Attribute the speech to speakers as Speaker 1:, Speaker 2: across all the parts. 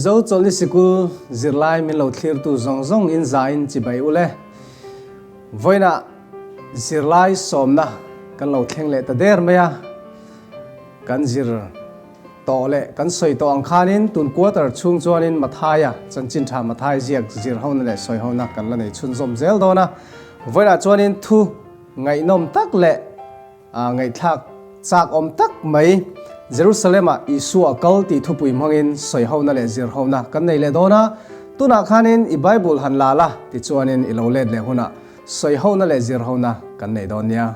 Speaker 1: Mizo Chawlhni Sikul zirlai min lo thlirtu zawng zawng in zain chibai u le. Vawiinah zirlai sawmna kan lo thleng leh ta der mai a, kan zir tawh leh kan sawi tawh ang khanin tun quarter chhung chuanin Mathaia chanchin tha Mathai ziak zir hona leh sawi hona kan la nei chhunzawm zel dawn a. Vawiinah chuanin thu ngaihnawm tak leh ngaihthlak chak awm tak mai Jerusalem-ah Isua a kal tih thupui hmangin sawi hona leh zir hona kan nei leh dawn a. Tunah khanin i Bible han la la tichuanin i lo let leh hunah sawi hona leh zir hona kan nei dawn nia.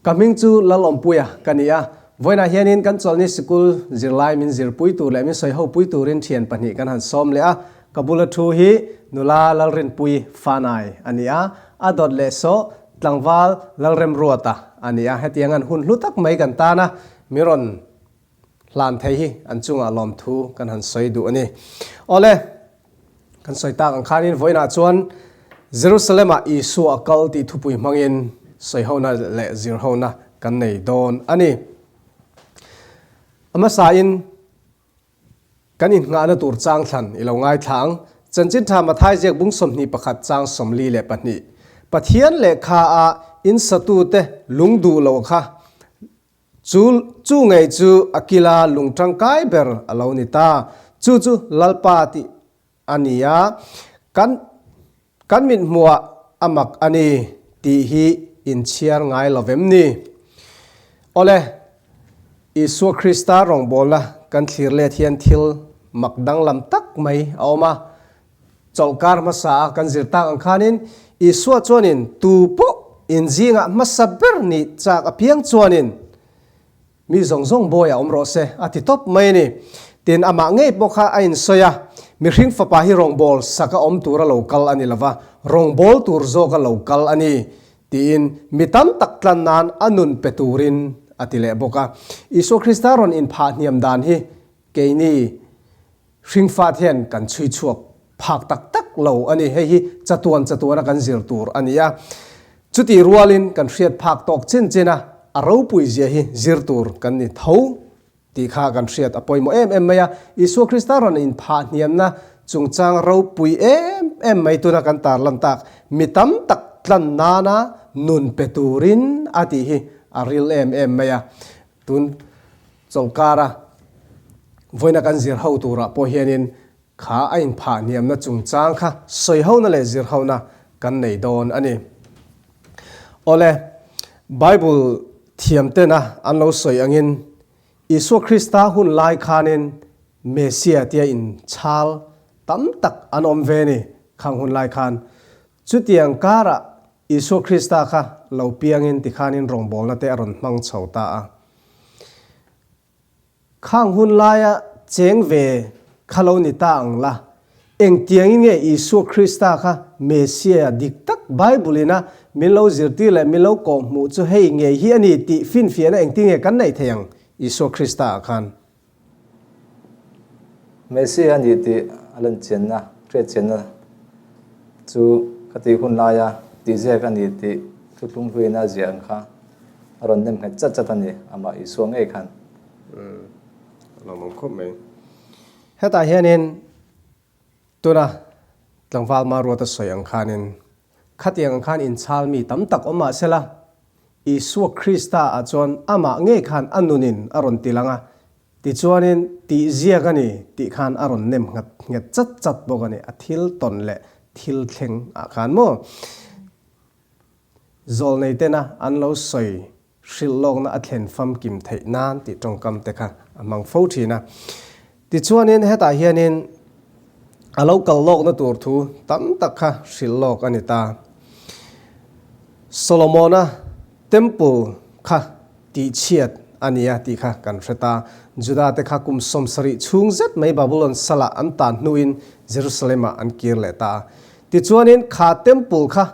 Speaker 1: Ka hming chu Lalawmpuia ka ni a, vawiinah hianin kan chawlhni sikul zirlai min zirpui tur leh min sawihopui turin thian pahnih kan han sawm leh a, ka bula thu hi nula Lalrinpui Fanai a ni a, a dawt leh sawh tlangval Lalremruata a ni a, hetiang an hun hlu tak mai kan tan a, mi rawn hlan thei hi an chungah lawmthu kan han sawi duh a ni. Awle, kan sawi tak ang khanin vawiinah chuan Jerusalem-ah Isua a kal tih thupui hmangin sawihona leh zirhona kan nei dawn a ni. A hmasain Kan innghahna tur chang thlan i lo ngaithla ang. Chanchin tha Mathai ziak bung 21 chang 42. Pathian lehkha a in satute lung duh lo kha chu chu ngei chu a kila lung tangkai ber a lo ni ta. Chu chu Lalpa tih a ni a, kan kan mit hmuah a mak a ni tih hi inchhiar ngai lo vem ni? Awle, Isua Krista rawngbawlna kan thlir let hian thil mak danglam tak mai a awm a. Chawlhkar hmasa a kan zir tak ang khanin Isua chuanin tu pawh inzingah hmasa ber nih chak apiang chuanin Mi zawng zawng bawi a awm rawh se, a ti tawp mai a ni. Tin, amah ngei pawh kha a insawi a, Mihring fapa hi rawngbâwl saka awm tura lo kal a ni lo va, rawngbâwl tur zawka lo kal a ni, tiin mi tam tak tlan nan a nun pe turin a ti leh bawk a. Isua Krista rawn inphah hniam dan hi keini hringfat hian kan chhui chhuak phak tak tak lo a ni. Hei hi chatuan chatuana kan zir tur a ni a. Chutih rualin kan hriat phak tawk chin chin a, a ropui zia hi zir tur kan ni tho tih kha kan hriat a pawimawh em em mai a. Isua Krista rawn inphah hniamna chungchang ropui em em mai tuna kan tarlan tak mi tam tak tlan nana nun pe turin a tih hi a ril em em mai a. Tun chawlhkara vawiina kan zir ho turah pawh hianin Kha a inphah hniamna chungchang kha sawihona leh zirhona kan nei dawn a ni. Awle, Bible thiamtena an lo sawi angin Isua Krista hun lai khanin Messia tia inchhal tam tak an awm ve ni khang hun lai khan. Chutiang karah Isua Krista kha lo piangin tikhanin rawngbawlna te a rawn hmang chho ta a. Khang hun laia cheng ve kha lo ni ta ang la, engtiangin nge Isua Krista kha Messiah dik tak Bible ina min lo zirtir leh min lo kawhhmuh chu hei ngei hi a ni tih finfiahna engtin nge kan neih thei ang Isua Krista ah khan?
Speaker 2: Messiah a ni tih a lan chianna, hriat chianna chu ka tih hun laia tihziak a ni tih thuthlung hluina a ziah ang kha a rawn nem nghet chat chat a ni, amah Isua ngei khan.
Speaker 1: Umm, a lawmawm khawp mai. Hetah hianin tuna tlangval Maruata sawi ang khanin khatiang ang khan inchhal mi tam tak awm mah sela, Isua Krista ah chuan amah ngei khan a nunin a rawn ti lang a, tichuanin tih ziak a ni tih khan a rawn nem nghat nghet chat chat bawk a ni, a thil tawn leh thil thleng ah khan maw. Zawlnei tena an lo sawi hrilh lawkna a thlen famkim theih nan tih tawngkam te kha a hmang fo thin a. Tichuanin hetah hianin a lo kal lawkna tur thu tam tak kha hrilh lawk a ni ta. Solomona Temple kha tihchhiat a ni a tih kha kan hre ta. Juda te kha kum 70 chhung zet mai Babylon salah an tan hnuin Jerusalem-ah an kir leh ta a. Tichuanin kha Temple kha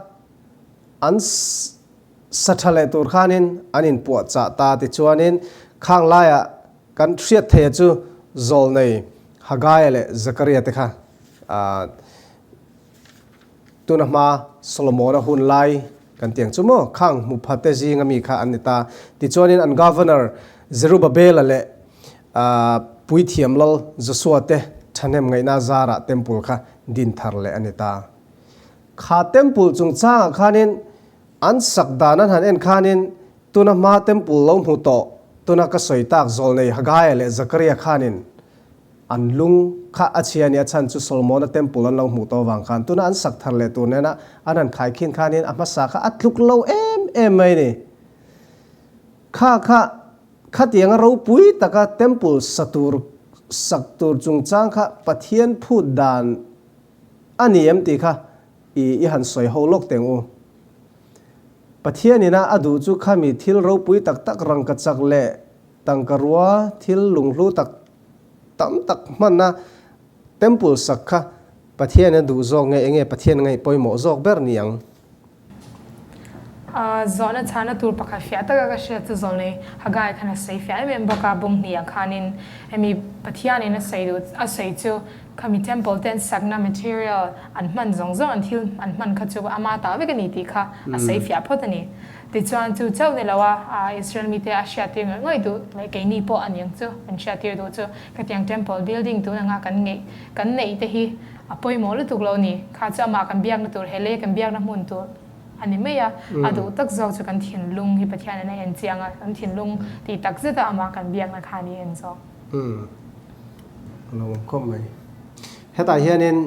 Speaker 1: an sa tha leh tur khanin an inpuahchah ta tichuanin khang laiah kan hriat theia chu Zawlnei Hagaia leh Zakaria te kha tuna hma Solomona hun lai kan tiang chu maw khang hmu pha te zinga mi kha an ni ta tichuanin an governor Zerubabela leh puithiam lal Joshua te thahnem ngaihna zarah temple kha din thar leh a ni ta. Kha temple chungchangah khanin an sak dan an han en khanin tuna hma temple lo hmu tawh tuna ka sawi tak Zawlnei Hagaia leh Zakaria khanin an lung kha a chhia a ni a chhan chu Solomona temple an lo hmuh tawh avang khan tuna an sak thar leh tur nena an han khaikhin khanin a hmasa kha a tluk lo em em mai a ni. Kha kha khatianga ropui taka temple sa tur sak tur chungchang kha Pathian phut dan A ni em tih kha i i han sawi ho lawk teng u. Pathian ina a duh chu khami thil ropui tak tak rangka chak leh tangka rua thil lunghlu tak tam tak hmanna temple sak kha Pathian a duh zawk nge enge Pathian ngaih pawimawh zawk ber ni ang?
Speaker 3: Zawhna chhana tur pakhat fiah taka ka hriat chu Zawlnei Haggai khan a sawi fiah em em bawk a, bawng hnih ah khanin hemi Pathianin a sawi duh a sawi chu khami temple te an sakna material an hman zawng zawng an thil an hman kha chu ama ta vek a ni tih kha a sawi fiah phawt a ni. Tichuan chu chauh ni lo a Israel mite a hriattir ngawih ngawih duh leh keini pawh a niang chu kan hriattir duh chu khatiang temple building tun anga kan ngeih kan neih te hi A pawimawh lutuk lo ni. Kha chu amah kan biakna tur, he lei kan biakna hmun tur a ni mai a. A duh tak zawk chu kan thinlung hi Pathianin a en chiang a, kan thinlung tih tak zeta amah kan biakna kha a ni en zawk.
Speaker 1: Umm. A lo awm khawp mai. Hetah hianin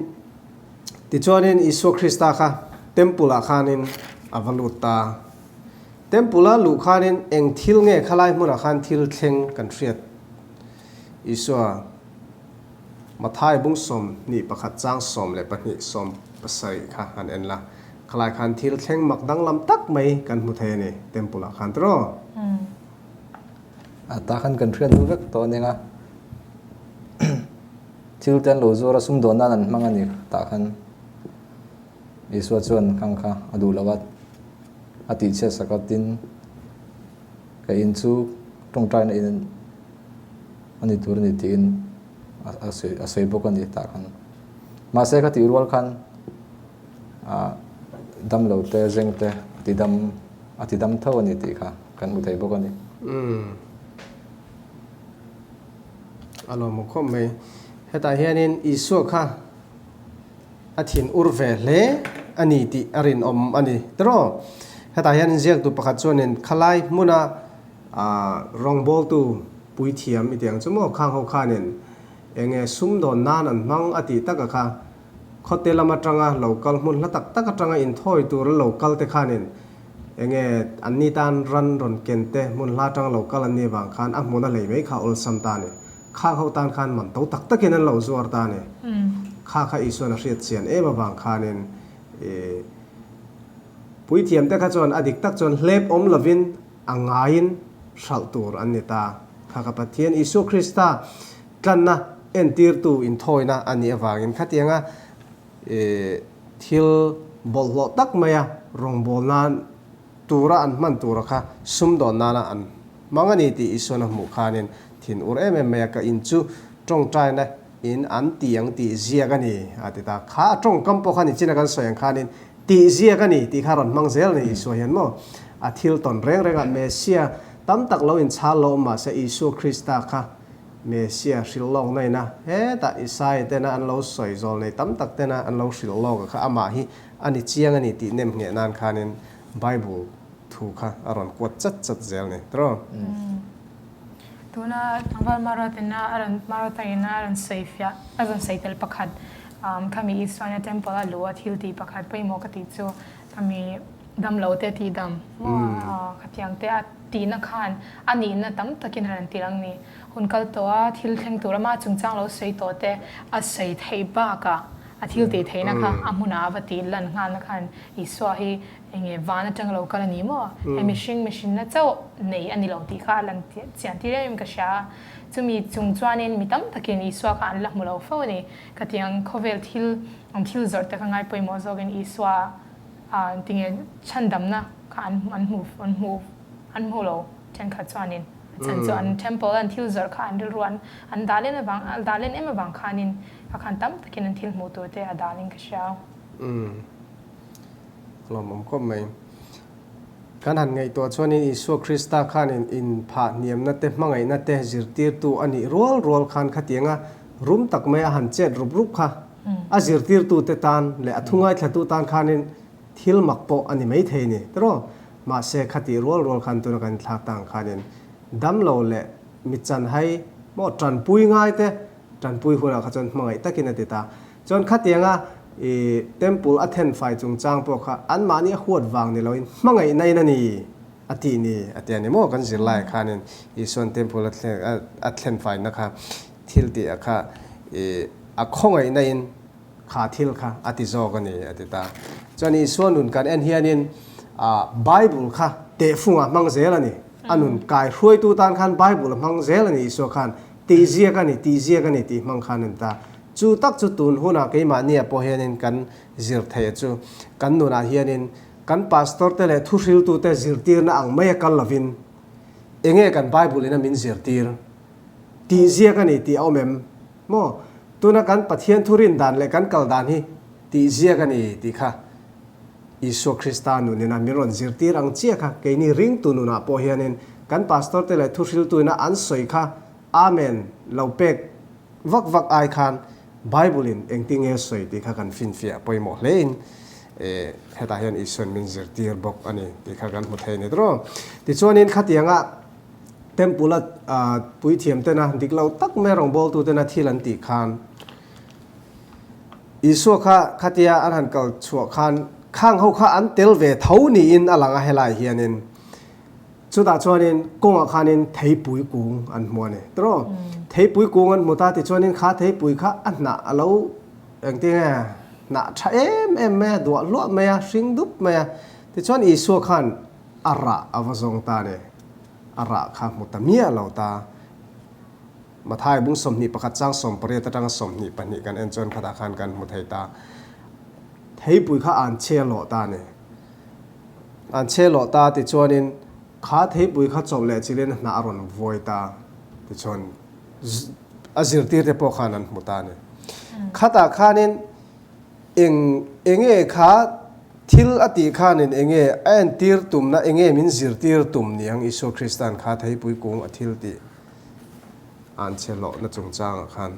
Speaker 1: tichuanin Isua Krista kha Temple ah khanin a va lut ta. Temple a luh khanin eng thil nge khalai hmunah khan thil thleng kan hriat Isua Mathai bung 21 chang 12 17 kha han en la, khalai khan thil thleng mak danglam tak mai kan hmu thei a ni, temple ah khan tiraw?
Speaker 2: A ta khan kan hriat hnu vek tawh a nia thil te an lo zuar a, sumdawn nan an hmang a ni tah khan Isua chuan khang kha a duh lo a, a tihchhiat sak a tin ka in chu tawngtaina in a ni tur a ni tiin a sawi a sawi bawk a ni tah khan. Mahse ka tih rual khan ah damlo te zeng te a ti dam a ti dam tho a ni tih kha kan hmu thei bawk a ni.
Speaker 1: Umm a lawmawm khawp mai. Hetah hianin Isua kha a thin ur ve hle a ni tih a rinawm a ni tiraw? Hetah hianin ziaktu pakhat chuanin khalai hmuna A rawngbawltu puithiam i tiang chu maw khang ho khanin enge sumdawn nan an hmang a tih tak a kha khawte lam atanga lo kal hmun hla tak tak atanga inthawi tura lo kal te khanin enge anni tan ran rawn ken te hmun hla atanga lo kal an nih avang khan a hmun a hlei mai kha awlsam ta a ni. Khang ho tan khan man to tak takin an lo zuar ta a ni. Kha kha Isuan a hriat chian em avang khanin i puithiam te kha chuan a dik tak chuan hlep awm lovin A ngaiin hralh tur an ni ta. Kha ka Pathian Isua Krista tlanna entirtu inthawina a nih avangin khatianga thil bawlhhlawh tak maia rawngbâwl nan tura an hman tura kha sumdawn nana an hmang a ni tih Isuan a hmuh khanin thin ur em em mai a, ka in chu tawngtaina in an ti ang tih ziak a ni a ti ta. Kha a tawngkam pawh kha nichina kan sawi ang khanin tih ziak a ni tih kha rawn hmang zel a ni Isua hian maw. A thil tawn reng rengah Messia tam tak lo inchhal lo awm mahse Isua Krista kha Messia hrilh lawk na ina hetah Isaia tena an lo sawi zawl nei tam tak tena an lo hrilh lawk a kha amah hi a ni chiang a ni tih nem ngheh nan khanin Bible thu kha a rawn kuat chat chat zel a ni tiraw.
Speaker 3: Tuna tlangval Maruatena a rawn Maruataina a rawn sawi fiah a rawn sawi tel pakhat khami Isuaina temple a luh a thil tih pakhat pawimawh ka tih chu khami. Damlo te tihdam maw khatiang te a tihna khan a nihna tam takin a rawn tir ang ni. Hun kal tawh a thil thleng tur ama chungchang lo sawi tawh te a sawi theih bakah a thil tih theihna kha a hmunah a va tih lan nghalna khan Isua hi enge van atanga lo kal a ni maw? He mihring mihrinna chauh nei a ni lo tih kha a lan chian tir em em ka hria a. Chumi chung chuanin mi tam takin Isua kha an la hmu lo fo a ni. Khatiang khawvel thil an thil zawrh te kha ngai pawimawh zawkin Isua A tinge chhandamna kha an an hmu an hmu an hmu lo thenkhat chuanin a chhan chu an temple an thil zawrh kha an rilru an an dah len avang a dah len em avang khanin kha khan tam takin an thil hmuh tur te a dalin ka hria.
Speaker 1: Umm lawmawm khawp mai. Kan han ngaihtuah chuanin Isua Krista khanin inphah hniamna te hmangaihna te zirtirtu a nih rual rual khan khatianga rum tak mai a han chet rup rup kha A zirtirtute tan leh a thu ngaithlatu tan khanin thil mak pawh a ni mai thei ni tiraw? Mahse, khatih rual rual khan tuna kan inthlak ta ang khanin damlo leh mi chanhai maw tanpui ngai te tanpui hunah kha chuan hmangaih takin a ti ta. Chuan khatianga i temple a thenfai chungchang pawh kha anmahni a huat vang ni loin hmangaihna in a ni. A tih ni a ti a ni maw? Kan zirlaiah khanin Isua'n temple a thlenfaina kha thil tih a kha i a khawngaihna in kha thil kha a ti zawk a ni a ti ta. Chuan Isua nun kan en hianin Bible kha tehfungah hmang zel a ni. A nun kai hruaitu tan khan Bible a hmang zel a ni Isua khan tih ziak a ni tih ziak a ni tih hmang khan a ni ta. Chu tak chu tun hunah keimahniah pawh hianin kan zir theih a chu kan nunah hianin Kan pastor te leh thuhriltu te zirtirna ang mai a kal lovin enge kan Bible in a min zirtir tih ziak a ni tih a awm em? Maw? Tuna kan Pathian thu rin dan leh kan kal dan hi tih ziak a ni tih kha Isua Krista nunin a min rawn zirtir ang chiah kha keini ringtu nunah pawh hianin kan pastor te leh thuhriltu ina an sawi kha Amen lo pek Vak vak ai khan Bible in engtinge sawi tih kha kan finfiah pawimawh hle in hetah hian Isuan min zirtir bawk a ni tih kha kan hmu thei a ni tawh. Tichuanin khatianga Temple a puithiam tena dik lo tak mai rawngbawltu tena thil an tih khan Isua kha khatia an han kal chhuah khan khang ho kha an tel ve tho niin a lang a helai hianin Chutah chuanin kawngah khanin theipui kung an hmu a ni. Tiraw? Theipui kung an hmu ta tichuanin kha theipui kha a hnah a lo engtin nge hnah tha em em mai a, duah hluah mai a, hring dup mai a. Tichuan Isua khan a rah a va zawng ta a ni. A rah kha hmu ta miah lo ta. Mathai bung 21 chang 18 atanga 22 kan en chuan khatah khan kan hmu thei ta. Theipui kha an chhe lawh ta a ni. An chhe lawh ta tichuanin kha theipui kha chawp leh chilin a hnah a rawn vuai ta tichuan a zirtirte pawh khan an hmu ta a ni. Khatah khanin eng enge kha thil a tih khanin enge a entir tumna enge min zirtir tum niang Isua Krista'n kha theipui kung a thil tih an chhe lawhna chungchangah khan.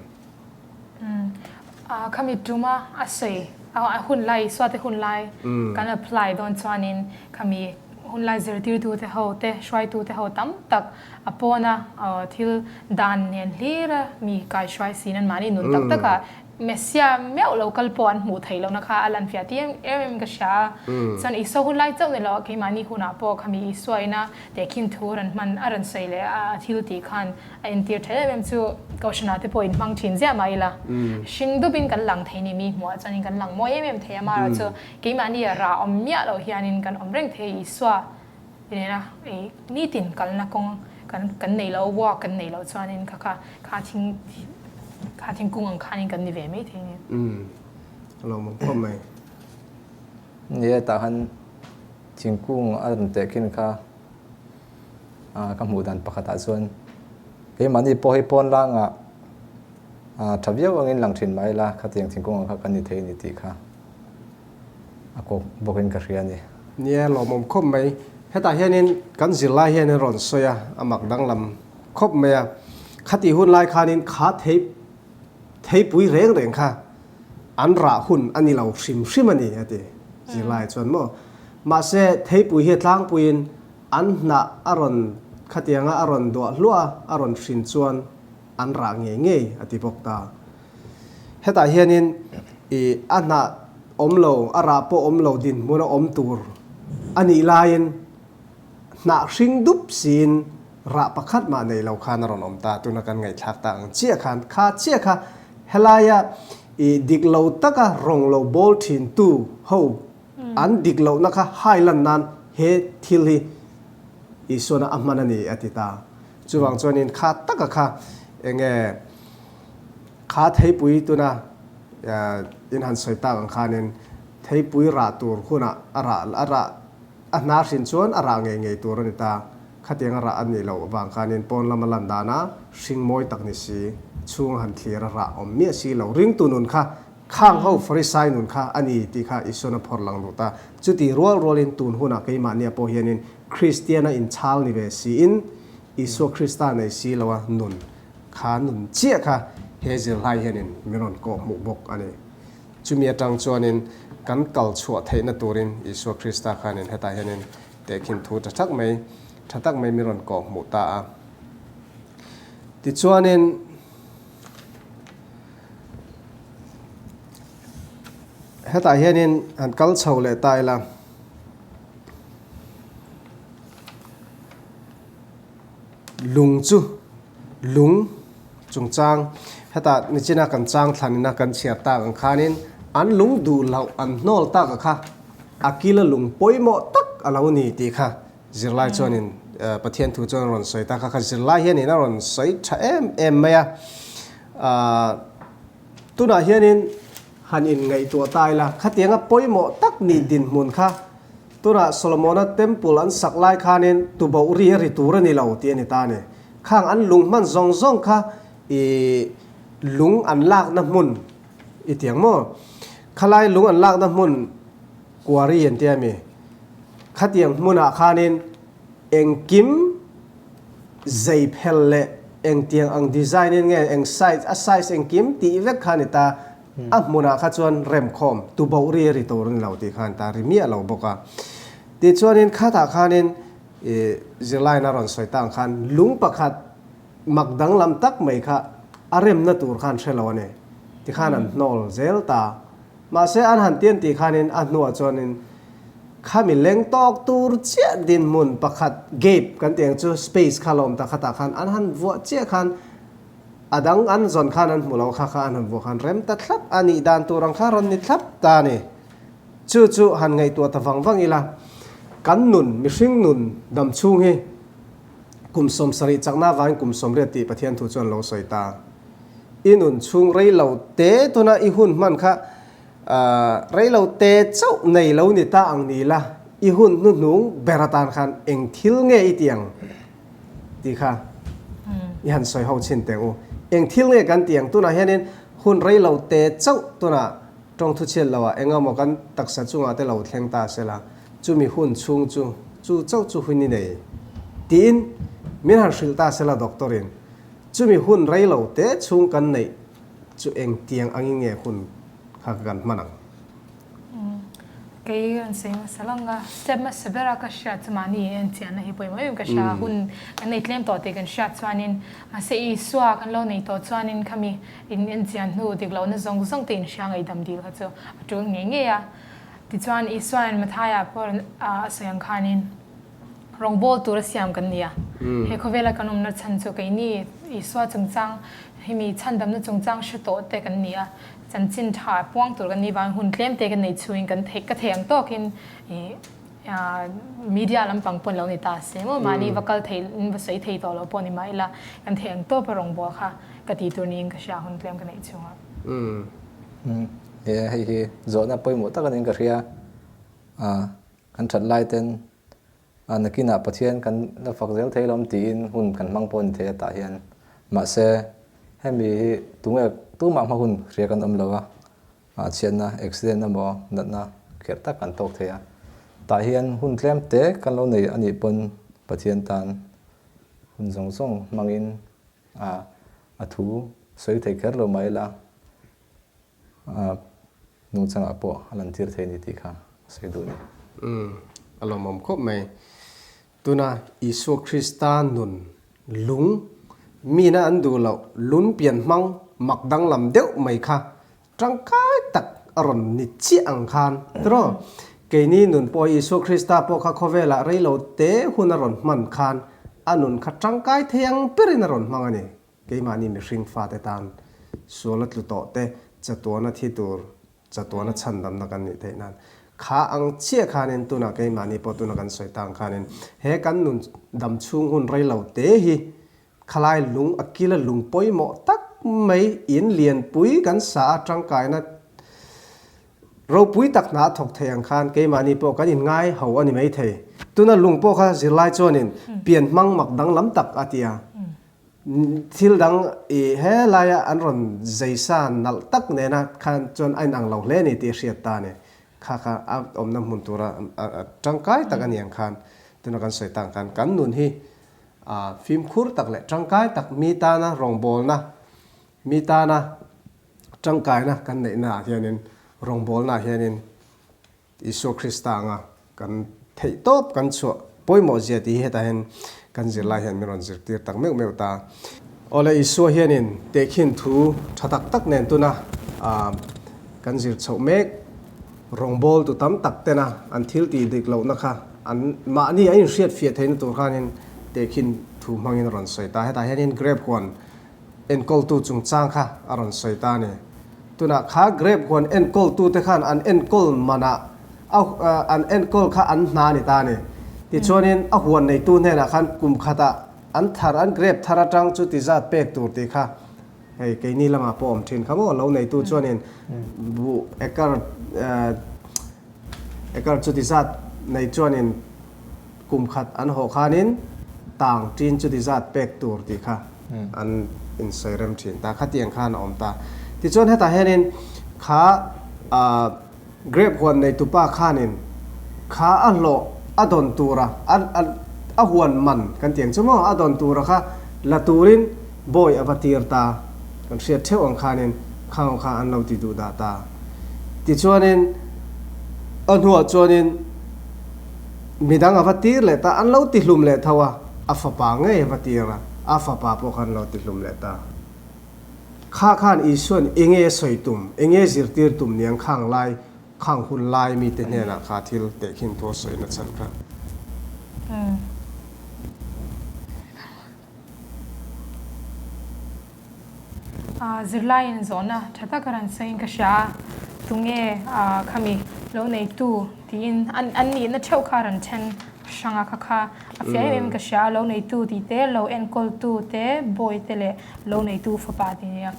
Speaker 3: Khami tuma a sawi a hun lai Isua te hun lai kan apply dawn chuanin khami hun lai zirtirtu te ho te hruaitu te ho tam tak a pawna thil dan nen hlir a mi kaihruai sin an mahni nun tak taka Messia meuh lo kal pawh an hmuh theih lohna kha a lan fiah tih em em ka hria a. Chuan Isua hun lai chauh ni lo keimahni hunah pawh khami Isua ina tehkhin thu rawn hman a rawn sawi leh a thil tih khan A entir tha em em chu Kohhranah te pawh inhmang thin ziah mah ila, hring dupin kan lang thei ni mi hmuhah chuanin kan lang mawi em em thei a, amaherawh chu keimahni rah awm miah loh hianin kan awm reng thei a, Isua nena ei nitin kalna kawng kan kan neih loh, walk kan neih loh chuanin kha kha kha thing kha thingkung ang khanin kan ni ve mai thei a ni.
Speaker 1: Umm a lawmawm khawp mai.
Speaker 2: Ni e, tah khan thingkung a rawn tehkhin kha. Ka hmuh dan pakhatah chuan keimahni pawh hi pawn langah tha viau angin lang thin mah ila khatiang thingkung ang kha kan ni thei a ni tih kha a kawk bawkin ka hria a ni.
Speaker 1: Nia, lawmawm khawp mai. Hetah hianin kan zirlai hianin rawn sawi a, a mak danglam khawp mai a. Khatih hun lai khanin kha thei theipui reng reng kha an rah hun a ni lo hrim hrim a ni a ti zirlai chuan maw. Mahse theipui hi a tlangpuiin An hnah a rawn khatianga a rawn duah hluah a, a rawn hrin chuan an rah ngei ngei a ti bawk ta. Hetah hianin i a hnah awm lo, a rah pawh awm lo dinhmun a awm tur. A nih laiin hnah hring dup siin rah pakhat mah nei lo khan a rawn awm ta. Tuna kan ngaihthlak tak ang chiah khan kha chiah kha helaia i dik lo taka rawng lo bawl thintu ho an dik lohna kha hai lan nan he thil hi Isuana a hman a ni a ti ta. Chuvang chuanin kha taka kha enge kha theipui tuna in han sawi tak ang khanin theipui rah tur hunah a rah a rah a hna hrin chuan a rah ngei ngei tur a ni ta. Khatiang a rah a nih loh vang khanin pawn lama lan dana hring mawi tak ni si chhung a han thlir a rah awm miah si lo. Ringtu nun kha khang ho Farisai nun kha a ni tih kha Isuan a phawrh lang duh ta. Chuti rual rualin tun hunah keimahnia pawh hianin Kristiana inchhal ni ve siin Isua Krista nei si loa nun kha nun chiah kha he zirlai hianin min rawn kawh hmuh bawk a ni. Chumi atang chuanin kan kal chhuah theihna turin Isua Krista khanin hetah hianin tehkhin thu tha tak mai tha tak mai min rawn kawh hmuh ta a. Tichuanin hetah hianin han kal chho leh ta ila. Lung chu lung chungchang hetah nichina kan chang thlanina kan chhiar tak ang khanin an lung duh loh an hnawl tak a kha a kila lung pawimawh tak a lo ni tih kha zirlai chuanin Pathian thu chuan a rawn sawi ta kha kha zirlai hianin a rawn sawi tha em em mai a tunah hianin han inngaihtuah ta ila khatianga pawimawh tak nih dinhmun kha Tunah Solomona Temple an sak lai khanin tuboh ri a ri tur a ni lo tih a ni ta a ni. Khang an lung hman zawng zawng kha i lung an lakna hmun i ti ang maw? Khalai lung an lakna hmun quarry an tia mi? Khatiang hmunah khanin engkim zei phel leh engtiang ang design in nge eng size a size engkim tih vek kha a ni ta. A hmunah kha chuan remkhawm tuboh ri a ri tur a ni lo tih khan ta ri miah lo bawk a. Tichuanin khatah khanin i zirlaina rawn sawi tang khan lung pakhat mak danglam tak mai kha a remna tur khan hre lo a ni. Tikhan an hnawl zel ta. Mahse an han tian tih khanin a hnuah chuanin khami leng tawk tur chiah dinhmun pakhat gap kan tih ang chu space kha la awm ta khatah khan an han vuah chiah khan A dang an zawn khan an hmu lo kha kha an han vuah khan rem ta thlap a nih dan tur ang kha rawn ni thlap ta a ni. Chu chu han ngaihtuah ta vang vang ila, kan nun, mihring nun dam chhung hi kum 70 chakna avangin kum 80 tih Pathian thu chuan lo sawi ta. I nun chhung rei lo te tuna i hun hman kha rei lo te chauh nei lo ni ta ang ni la, i hun hnuhnung ber atan khan eng thil nge i ti ang? Tih kha i han sawi ho chhin teh u. Eng thil nge kan tih ang? Tunah hianin hun rei lo te chauh tunah tawng thu chhiat loah eng emaw kan taksa chungah te lo thleng ta sela, chumi hun chhung chu chu chauh chu hun i nei tiin min han hrilh ta sela doctor in chumi hun rei lo te chhung kan neih chu engtiang angin nge hun kha kan hman ang?
Speaker 3: Kei an sawi hmasa lang a, step hmasa bera ka hriat chu mahni en chiahna hi pawimawh em ka hria a, hun kan nei tlem tawh tih kan hriat chuanin mahse Isua kan lo nei tawh chuanin khami in en chian hnu dik lohna zawng zawng te inhria ngaihdam dil kha chu a tul ngei ngei a. Tichuan Isuain Mathaia pawh a sawi ang khanin Rawngbawl tura siam kan ni a. He khawvela kan awmna chhan chu keini Isua chungchang hemi chhandamna chungchang hre tawh te kan ni a. Chanchin tha puang tur kan nih vangin hun tlem te kan nei chhuin kan theih ka thei ang tawkin ih media lampang pawn lo ni ta se maw mahni va kal thei in va sawi thei tawh lo pawh ni mah ila kan thei ang tawpa rawngbawl kha ka ti tur niin ka hria hun tlem ka neih chhungah.
Speaker 2: Umm hei hi zawhna pawimawh tak a niin ka hria a kan that lai ten A nakinah Pathian kan la fak zel thei lawm tiin hun kan hmang pawh a ni thei a tah hian. Mahse, hemi hi tunge tumah hma hun hria kan awm lo a, ah chhiatna, accident emaw natna kherh tak kan tawk thei a. Tah hian hun tlem te kan lo nei a nih pawn Pathian tan hun zawng zawng hmangin a thu sawi thei kher lo mah ila, Nungchangah pawh a lantir thei a ni tih kha a sawi duh a ni.
Speaker 1: Umm, a lawmawm khawp mai. Tuna Isua Krista nun lung mina an duh loh lun pian hmang mak danglam deuh mai kha tangkai tak a rawn ni chiah ang khan tiraw? Keini nun pawh hi Isua Krista pawh kha khawvelah rei lo te hun a rawn hman khan a nun kha tangkai thei ang berin a rawn hmang a ni. Keimahni mihring fate tan sual a tlu tawh te chatuana thi tur chatuana chhandamna kan nih theih nan kha ang chiah khanin tunah keimahni pawh tuna kan sawi tang khanin he kan nun dam chhung hun rei lo te hi Khalai lung a kila lung pawimawh tak mai in lianpui kan sa a tangkaina ropui tak hna a thawk thei ang khan keimahni pawh kan inngai ho a ni mai thei. Tuna lung pawh kha zirlai chuanin pian hmang mak danglam tak a ti a. Thil dang i helaia an rawn zeisa nalh tak nena khan chuan a inang lo hle a ni tih a hriat ta a ni. Kha kha a awmna hmun tura tangkai tak a ni ang khan tuna kan sawi tak ang khan kan nun hi A fimkhur tak leh tangkai tak mi tana rawngbawlna, mi tana tangkaina kan neihna ah hianin rawngbawlna ah hianin Isua Krista anga kan theih tawp kan chhuah pawimawh zia tih hi hetah hian kan zirlai hian min rawn zirtir tak meuh meuh ta. Awle Isua hianin tehkhin thu tha tak tak nen tuna kan zir chhoh mek. Rawngbawltu tam tak tena an thil tih dik lohna kha an mahni a inhriat fiah theihna tur khanin tehkhin thu hmangin a rawn sawi ta. Hetah hianin grape huan enkawltu chungchang kha a rawn sawi ta a ni. Tunah kha grape huan enkawltute khan an enkawl manah a an enkawl kha an hna a ni ta a ni. Tichuanin a huan neitu hnenah khan kum khatah an thar an grape thar atang chu ti zat pek tur tih kha Hei keini lamah pawh awm thin kha maw lo neitu chuanin buh acre acre chuti zat nei chuanin kum khat an hawh khanin tang tin chuti zat pek tur tih kha an insawi rem thin ta khatiang khan a awm ta. Tichuan hetah hianin kha Grape huan neitupa khanin kha a hlawh a dawn tura a huan man kan ti ang chu maw, a dawn tura kha la turin bawi a va tir ta, kan hriat theuh ang khanin khang kha an lo ti duh dah ta. Tichuanin a hnuah chuanin midang a va tir leh ta, an lo ti hlum leh tho a, a fapa ngei a va tir a, a fapa pawh kha an lo ti hlum leh ta. Kha khan Isua'n enge sawi tum, enge zirtir tum niang khang lai, khang hun lai mite hnenah kha thil tehkhin thu a sawi na chhan kha.
Speaker 3: Zirlaiin zawhna tha taka rawn sawiin ka hria a, tunge khami lo neitu tiin an nihna theuh kha rawn then hrang a kha kha a fiah em em ka hria a, lo neitu tih te, lo enkawltu te, bawi te leh Lo neitu fapa tih nia.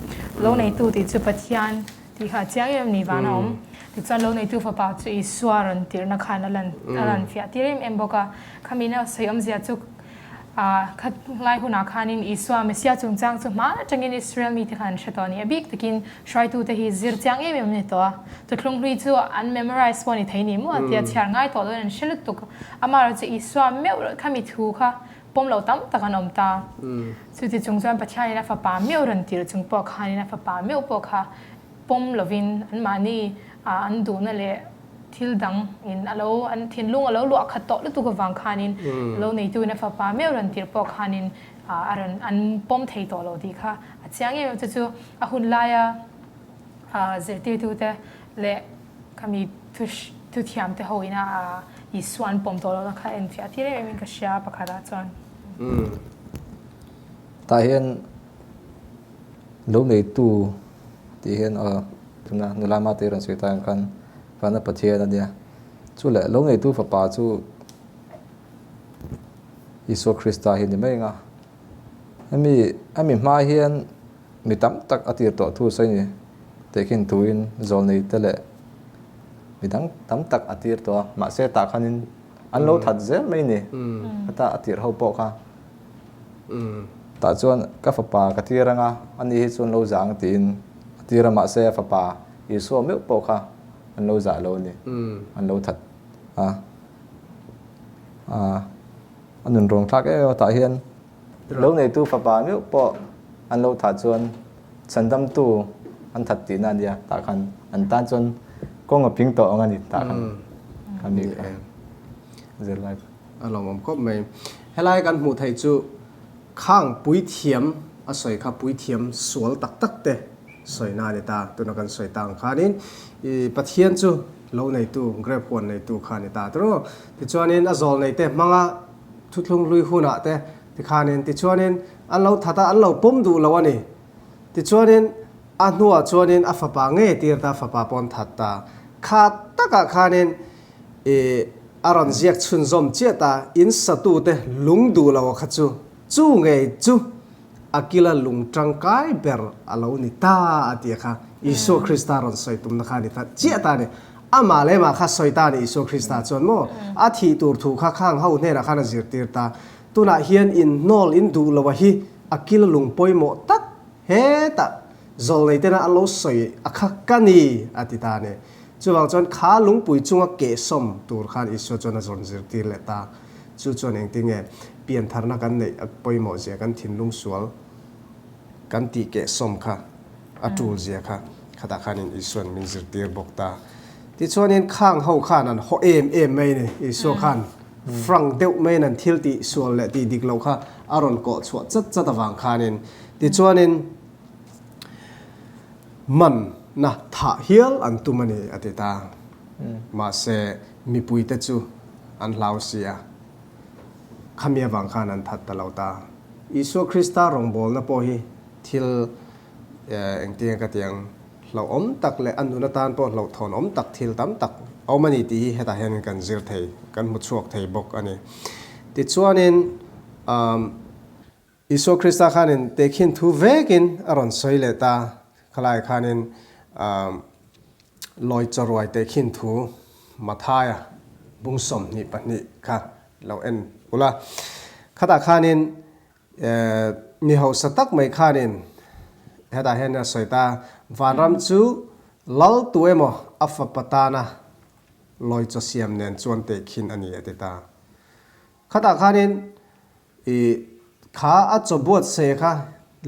Speaker 3: Lo neitu tih chu Pathian tih kha a chiang em em ni vana awm. Tichuan lo neitu fapa chu Isua rawn tirhna khan a lan a rawn fiah tir em em bawk a. Khamina sawi awmzia chu ah kha ngai hunah khanin Isua Messiah chungchang chu hma atangin Israel mite khan an hre tawh a ni. A bik takin hruaitute hi zir chiang em em an ni tawh a. Thuthlung hlui chu an memorize pawh a ni thei ni maw tia chhiar ngai tawh loin an hre lutuk. Amaherawhchu Isua meuh khami thu kha Pawm lo tam tak an awm ta. Chuti chung chuan Pathianin a fapa meuh rawn tirh chung pawh khanin a fapa meuh pawh kha pawm lovin anmahni an duhna leh thil dang in a lo an thinlung a lo luah khat tawh lutuk avang khanin lo neituin a fapa meuh rawn tirh pawh khanin a rawn an pawm thei tawh lo tih kha a chiang em em. Chu chu a hun laia zirtirtute leh Khami thuthiam te ho ina a Isua an pawm tawh lohna kha en fiah tir em em in ka hria pakhat ah chuan.
Speaker 2: Tah hian lo neitu tih hian aw tuna nula mate rawn sawi tak ang khan Vana Pathian a nia. Chu leh lo neitu fapa chu Isua Krista hi a ni mai ang a. Hemi hemi hma hian Mi tam tak a tir tawh thu sawi ni tehkhin tuin zawlnei te leh mi dang tam tak a tir tawh a, mahse tah khanin an lo that zel mai ni, heta a tirh ho pawh kha. Tah chuan ka fapa ka tir anga ani hi chuan lo zah ang tiin a tir a, mahse a fapa Isua meuh pawh kha an lo zah lo a ni, an lo that a, a nunrawn thlak em em a tah hian. Lo neitu fapa meuh pawh an lo thah chuan chhandamtu an that tihna a nia, tah khan an tan chuan kawng a ping tawh ang a ni tah khan kha mi kha zirlai kha.
Speaker 1: A lawmawm khawp mai. Helai kan hmuh theih chu khang puithiam a sawi kha puithiam sual tak tak te sawina a ni ta. Tuna kan sawi ta ang khanin i Pathian chu. Lo neitu, grape huan neitu kha a ni ta tawh. Tichuanin a zawl neite hmanga thuthlung hlui hunah te tikhanin tichuanin an lo that a, an lo pawm duh lo a ni. Tichuanin a hnuah chuanin a fapa ngei a tir ta, fapa pawh an that ta. Kha takah khanin ih a rawn ziak chhunzawm chiah ta, in satute lung duh lo a kha chu, chu ngei chu a kila lung tangkai ber a lo ni ta a ti a kha Isua Krista rawn sawi tumna kha a ni ta chiah ta a ni. Amah leh amah kha sawi ta a ni Isua Krista chuan maw a thih tur thu kha khang ho hnenah khan a zirtir ta. Tunah hian inhnawl in duh lo a hi a kila lung pawimawh tak hetah zawlnei tena an lo sawi a kha ka ni a ti ta a ni. Chuvang chuan kha lungpui chunga kehsawm tur khan Isua chuan a zawn zirtir leh ta. Chu chuan engtinge piantharna kan neih a pawimawh zia kan thinlung sual kan tih kehsawm kha a tul zia kha khatah khanin Isua'n min zirtir bawk ta. Tichuanin khang ho khan an haw em em mai ni. Isua khan frank deuh maiin an thil tih sual leh tih dik loh kha a rawn kawh chhuah chat chat avang khanin tichuanin manna thah hial an tum a ni a ti ta. Mahse mipuite chu an hlau si a, khami avang khan an that ta lo ta. Isua Krista rawngbawlna pawh hi thil engtinge ka ti ang, hlauhawm tak leh a nun atan pawh hlauhthawnawm tak thil tam tak a awm a ni tih hi hetah hianin kan zir thei, kan hmu chhuak thei bawk a ni. Tichuanin Isua Krista khanin tehkhin thu vekin a rawn sawi leh ta, khalai khanin Lawi chawruai tehkhin thu Mathaia bung 22 kha lo en ula. Khatah khanin mi hausa tak mai khanin hetah hian a sawi ta, Vanram chu lal tu emaw a fapa tana lawi chaw siam nen chuan tehkhin a ni a ti ta. Khatah khanin i kha a chaw buatsaih kha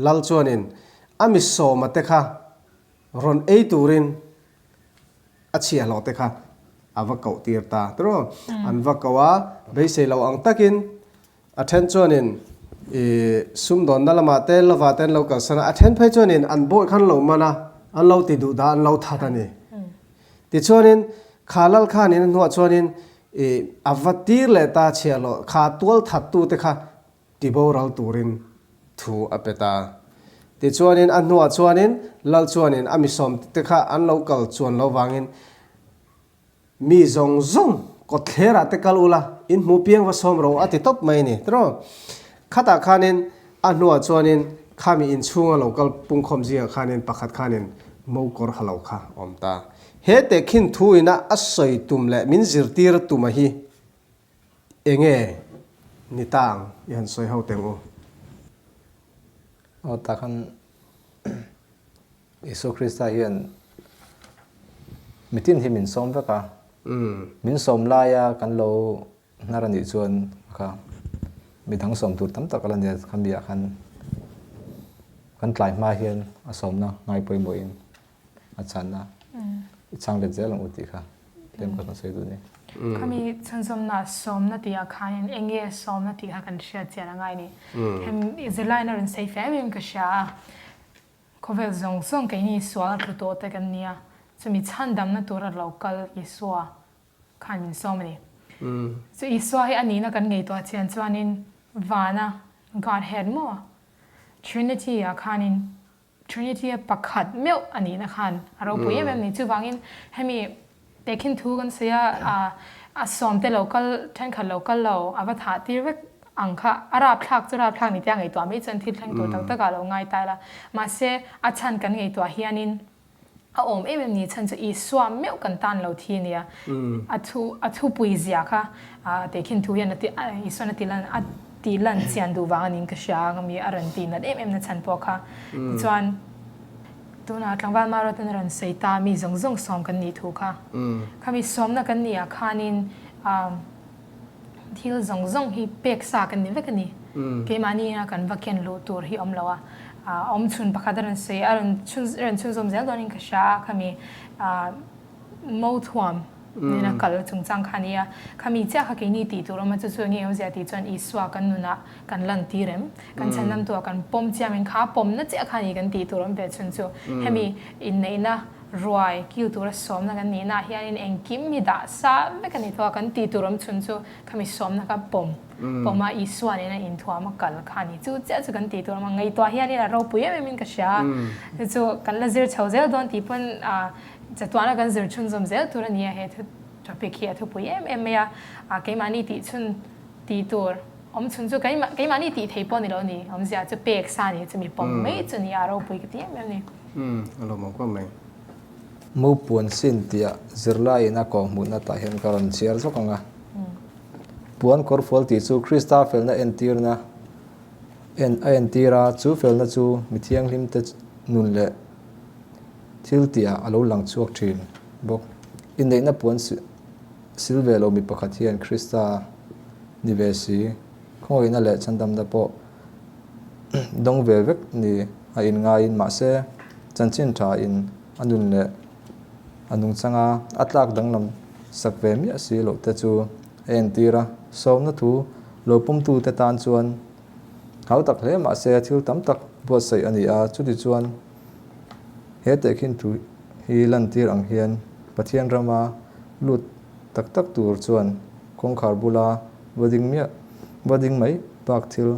Speaker 1: lal chuanin a mi sawma te kha Rawn ei turin a chhiahhlawh te kha a va koh tir ta tiraw? An va koh a, beisei lo ang takin a then chuanin i sumdawnna lamah te lovah te an lo kalsan a, a then phei chuanin an bawih kha an lo man a, an lo ti duh dah an lo that a ni. Tichuanin kha lal khanin a hnuah chuanin i a va tir leh ta chhiahhlawh kha tual thattu te kha Ti boral turin thu a pe ta. Tichuanin a hnuah chuanin Lal chuanin a misawm te kha an lo kal chuan lo vangin mi zawng zawng kawtthlerah te kal ula, in hmu piang va sawm ro a ti tawp mai a ni. Tiraw? Khatah khanin a hnuah chuanin khami inchhunga lo kal pungkhawm zingah khanin pakhat khanin mo kawr ha lo kha a awm ta. He tehkhin thu ina a sawi tum leh min zirtir tuma hi Enge ni ta ang i han sawi ho teng u.
Speaker 2: Aw takhan Isua Krista hian mitin hi min sawm vek a, min sawm laia kan lo hnar a nih chuan kha midang sawm tur tam tak a la nia khami ah khan kan tlai hma hian a sawmna ngai pawimawhin a chhanna i chhang let zel ang u tih kha tlem ka rawn sawi duh ni.
Speaker 3: Khami chhunzawmna sawmna tih ah khanin eng nge sawmna tih kha kan hriat chian a ngai ni. Hemi zirlaiin a rawn sawi fe em em ka hria a, khawvel zawng zawng keini sual a tlu tawh te kan nia, chumi chhandamna tura lo kal Isua khan min sawm a ni. Chu Isua hi a nihna kan ngaihtuah chian chuanin vana Godhead maw Trinity ah khanin Trinity a pakhat meuh a nihna khan a ropui em em ni. Chuvangin hemi tehkhin thu kan sawi a, a sawmte lo kal, thenkhat lo kal lo, a va thah tir vek ang kha a rapthlak chu rapthlak ni tia ngaihtuah mai chuan thil thleng tur tak takah lo ngai ta ila. Mahse a chhan kan ngaihtuah hianin a awm em em ni chhan chu Isua meuh kan tan lo thi nia. A thu a thupui zia kha tehkhin thu hian a ti Isuan a ti lan a tih lan chian duh vang a niin ka hria ang ami a rawn tih nat em em na chhan pawh kha. Tichuan tunah tlangval Maruatan a rawn sawi ta mi zawng zawng sawm kan nih thu kha. Khami sawmna kan nih ah khanin thil zawng zawng hi pek sa kan ni vek a ni. Keimahni ina kan va ken luh tur hi awm lo a, awm chhun pakhat a rawn sawi a rawn chhun rawn chhunzawm zel dawnin ka hria a khami mo thuam nena kal chungchang kha a ni a. Khami chiah kha keini tih tur awm a chu chu enge awmzia tih chuan Isua kan nunah kan lan tir em? Kan chhandamtuah kan pawm chiam in kha pawmna chiah kha a ni kan tih tur awm ve chhun chu. Hemi inneihna. Ruai kil tura sawmna kan nihna ah hianin engkim hi dah sa vek a ni tawh a, kan tih tur awm chhun chu khami sawmna kha pawm pawm a Isua nena inthuam a kal kha a ni. Chu chiah chu kan tih tur awm a, ngaihtuah hianin a ropui em em in ka hria a, chu chu kan la zir chho zel dawn tih pawn chatuahna kan zir chhunzawm zel tur a ni a, he thu topic hi a thupui em em mai a, keimahni tih chhun tih tur awm chhun chu keimahni tih thei pawh ni lo a ni, awmzia chu pek sa a ni, chumi pawm mai chu ni a, a ropui ka ti em em a ni.
Speaker 1: Umm, a lawmawm khawp mai.
Speaker 2: Mo puan sin tih zirlaiin a kawhhmuhna tah hian ka rawn chhiar zawk ang a. Puan kawrfual tih chu Krista felna entirna en a entir a, chu felna chu mi thianghlimte nun leh thil tihah a lo lang chhuak thin bawk. Inneihna puan sil ve lo mi pakhat hian Krista ni ve si, khawngaihna leh chhandamna pawh dawng ve vek ni a inngaiin mahse chanchin tha in a nun leh a nungchanga a tlak danglam sak ve miah si loh te chu a entir a. Sawmna thu lo pawmtute tan chuan hau tak hle mahse thil tam tak buatsaih a ni a, chuti chuan he tehkhin thu hi lantir ang hian Pathian rama lut tak tak tur chuan kawngkhar bula va ding miah va ding mai bak thil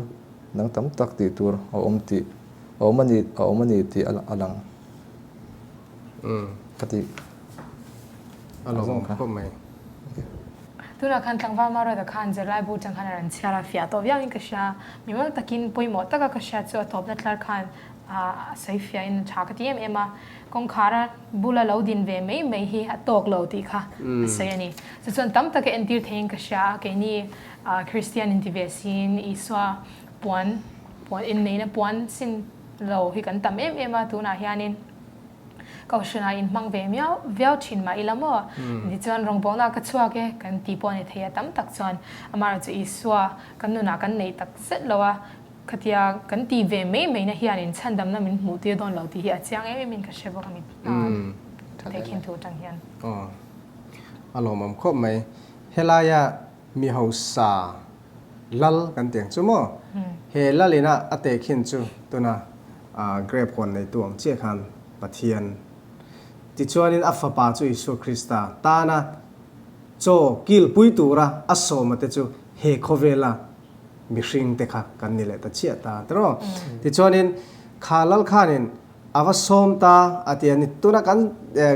Speaker 2: dang tam tak tih tur a awm tih a awm a ni a awm a ni tih a lang ka tih
Speaker 1: a lawm khawp mai.
Speaker 3: Tunah khan tlangval Maruata khan zirlaibu atang khan a rawn chhiar a, fiah tawh viauin ka hria. Mimal takin pawimawh taka ka hriat chu a tawpna tlar khan a sawi fiahin a tha ka ti em em a. Kawngkhara bula lo din ve mai mai hi a tawk lo tih kha a sawi a ni. Chu chuan tam taka entir theiin ka hria a, keini Kristian inti ve siin Isua puan puan inneihna puan sin lo hi kan tam em em a, tunah hianin Kohhranah inhmang ve miau viau thin mah ila maw? Tichuan rawngbawlna ka chhuak e kan tih pawh a ni thei a, tam tak chuan amaherawhchu Isua kan nunah kan neih tak zet lo a, Khatia kan tih ve mai mai na hianin chhandamna min hmuh tir dawn lo tih hi a chiang em em in ka hre bawk a mi tehkhin thu atang hian.
Speaker 1: Aw a lawmawm khawp mai. Helaia mi hausa lal kan tih ang chu maw? He lal ina a tehkhin chu tuna grape huan neitu ang chiah khan Pathian tichuanin a fapa chu Isua Krista tana chaw kilpui tura a sawma te chu he khawvela mihring te kha kan ni leh ta chiah ta tiraw. Tichuanin kha lal khanin a va sawm ta a ti a ni. Tuna kan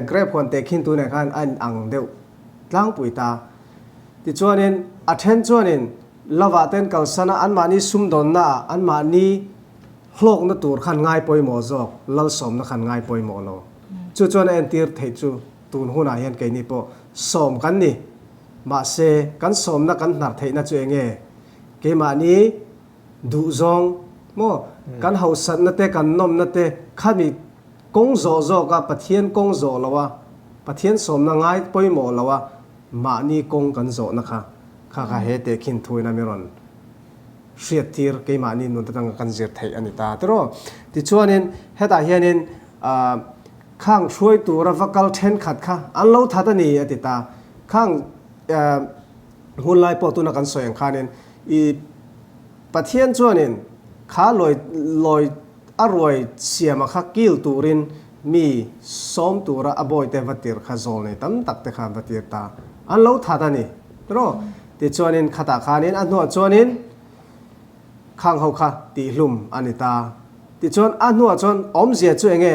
Speaker 1: grape huan tehkhin tu nen khan a in ang deuh tlangpui ta. Tichuanin a then chuanin lovah ten kalsan a anmahni sumdawnna ah anmahni hlawkna tur khan ngai pawimawh zawk lal sawmna khan ngai pawimawh lo. Chu chuan a entir theih chu tun hunah hian keini pawh sawm kan ni. Mahse, kan sawmna kan hnar theihna chu eng nge? Keimahni duhzawng maw? Kan hausatna te, kan nawmna te khami kawng zawh zawka Pathian kawng zawh loa, Pathian sawmna ngai pawimawh loa mahni kawng kan zawhna kha, kha kha he tehkhin thuin a mi rawn hriattir keimahni nun atanga kan zir theih a ni ta tiraw? Tichuanin hetah hianin ah Khang hruai tura va kal thenkhat kha an lo that a ni, a ti ta. Khang hun lai pawh tuna kan sawi ang khanin i Pathian chuanin kha lawi lawi a ruai siama kha kil turin mi sawm tura a bawite va tir kha zawl nei tam tak te kha va tir ta. An lo that a ni, tiraw? Tichuanin khatah khanin a hnuah chuanin Khang ho kha tihhlum a ni ta. Tichuan a hnuah chuan awmzia chu enge?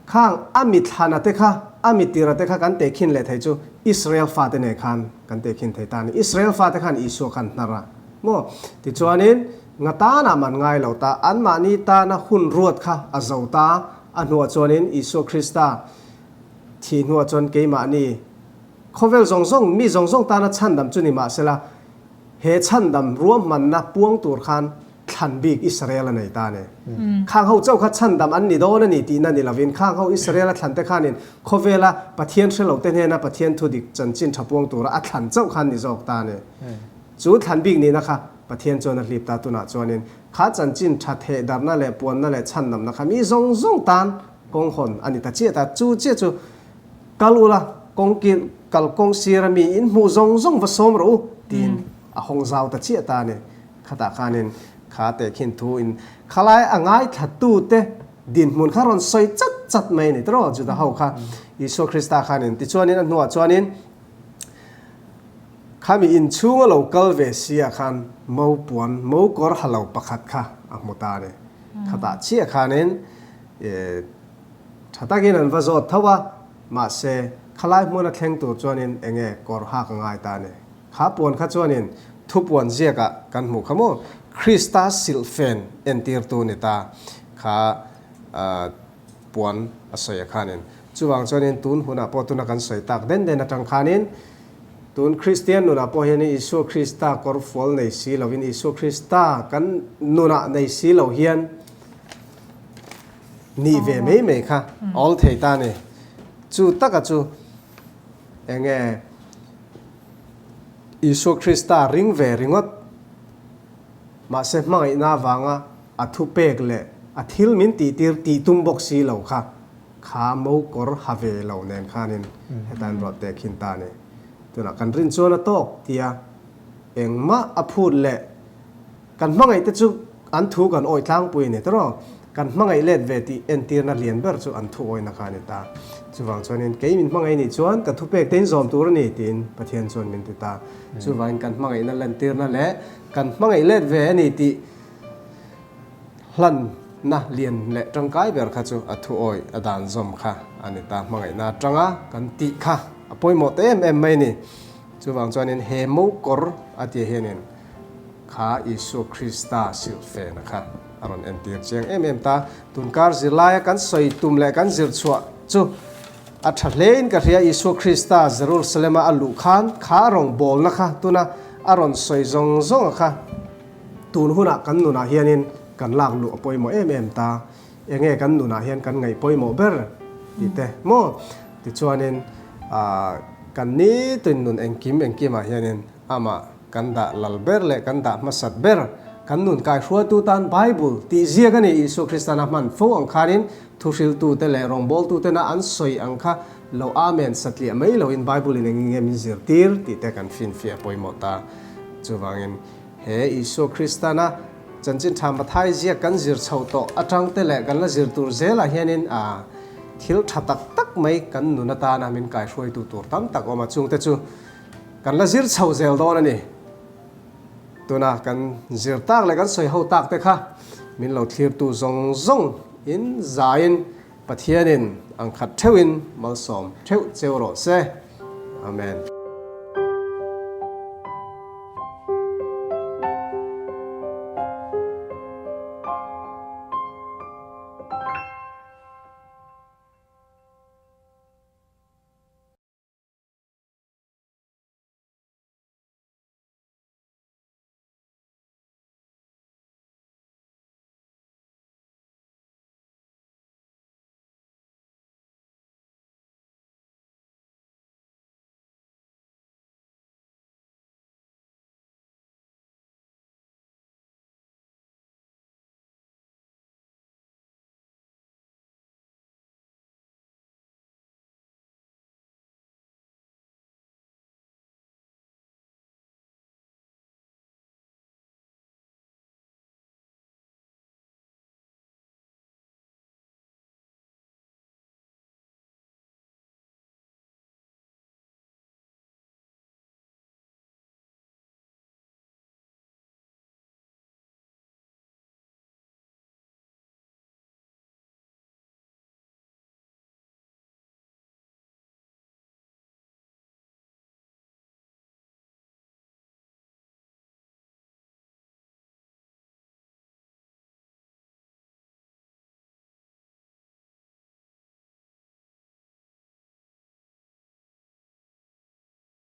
Speaker 1: Khang a mithlana te kha, a mitira te kha kan tehkhin leh thei chu Israel fate nen khan kan tehkhin thei ta a ni. Israel fate khan Isua khan hnar a maw? Tichuanin nga tanah man ngai lo ta, anmahni tana hun ruat kha a zo ta. A hnuah chuanin Isua Krista thih hnuah chuan keimahni khawvel zawng zawng, mi zawng zawng tana chhandam chu ni mahsela, He chhandam ruahmanna puang tur khan thlan bik Israel a nei ta a ni. Khang ho chauh kha chhandam an ni dawn a ni tihna ni lovin khang ho Israel a thlan te khanin khawvela Pathian hre lo te hnena Pathian thu dik chanchin tha puang tura a thlan chauh khan ni zawk ta a ni. Chu thlan bik nihna kha Pathian chuan a hlip ta tunah chuanin kha chanchin tha thehdarhna leh puanna leh chhandamna kha mi zawng zawng tan kawng hawn a ni ta chiah ta. Chu chiah chu Kal ula, kawng kil kal kawng sira mi in hmuh zawng zawng va sawm rawh u, tiin a hawng zau ta chiah ta a ni. Khatah khanin kha tehkhin thu in khalai a ngaithlatute dinhmun kha rawn sawi chat chat mai a ni tawh Juda ho kha Isua Krista khanin. Tichuanin a hnuah chuanin khami inchhunga lo kal ve si ah khan mo puan, mo kawr ha lo pakhat kha a hmu ta a ni. Khatah chiah khanin tha takin an va zawt tho a, mahse khalai hmuna thleng tur chuanin enge kawr hak a ngai ta a ni. Kha puan kha chuanin thupuan ziakah kan hmuh kha maw? Krista silhfen entirtu ni ta kha puan a sawi a khanin. Chuvang chuanin tun hunah pawh tuna kan sawi tak den den atang khanin tun Kristian nunah pawh hianin Isua Krista kawrfual nei si lovin Isua Krista kan nunah nei si lo hian nih ve mai mai kha a awl thei ta a ni. Chu taka chu Enge Isua Krista ring ve ringawt, mahse hmangaihna avanga a thupek leh a thil min tihtir tih tum bawk si lo kha, kha mo kawr ha ve lo nen khanin heta an ruat teh khin ta a ni. Tunah kan rin chuan a tawk tia engmah a phut leh Kan hmangaih te chu an thu kan awih tlangpui a ni tawh. Kan hmangaih let ve tih entirna lian ber chu an thu awihna kha a ni ta. Chuvang chuanin kei min hmangaih nih chuan ka thupek te in zawm tur a ni tiin Pathian chuan min ti ta. Chuvangin kan hmangaihna lantirna leh kan hmangaih let ve a ni tih hlanna lian leh tangkai ber kha chu a thu awih a dan zawm kha a ni ta. Hmangaihna atanga kan tih kha a pawimawh ta em em mai a ni. Chuvang chuanin he mokawr a tih hianin Kha Isua Krista silhfena kha a rawn entir chiang em em ta. Tunkar zirlaia kan sawi tum leh kan zir chhuah chu a tha hlein ka hria. Isua Krista Jerusalema a luh khan kha a rawn bawlna kha tuna a rawn sawi zawng zawnga kha tun hunah kan nunah hianin kan lak luh a pawimawh em em ta. Enge kan nunah hian kan ngaih pawimawh ber tih te maw? Tichuanin kan nitin nun engkim engkimah hianin Amah kan dah lal ber leh kan dah hmasat ber, kan nun kaihruaitu tan Bible tih ziak a ni. Isua Kristana hman fo ang khanin thuhriltute leh rawngbawltutena an sawi ang kha lo Amen satliah mai loin Bible in engin nge min zirtir tih te kan finfiah pawimawh ta. Chuvangin he Isua Kristana chanchin tha Mathai ziak kan zir chhoh tawh atang te leh kan la zir tur zelah hianin a thil tha tak tak mai kan nun atana min kaihruaitu tur tam tak awm a, chungte chu Kan la zir chho zel dawn a ni. Tuna kan zir tak leh kan sawi ho tak te kha min lo thlirtu zawng zawng in zaiin Pathianin ang khat theuhin malsawm theuh cheu rawh se. Amen.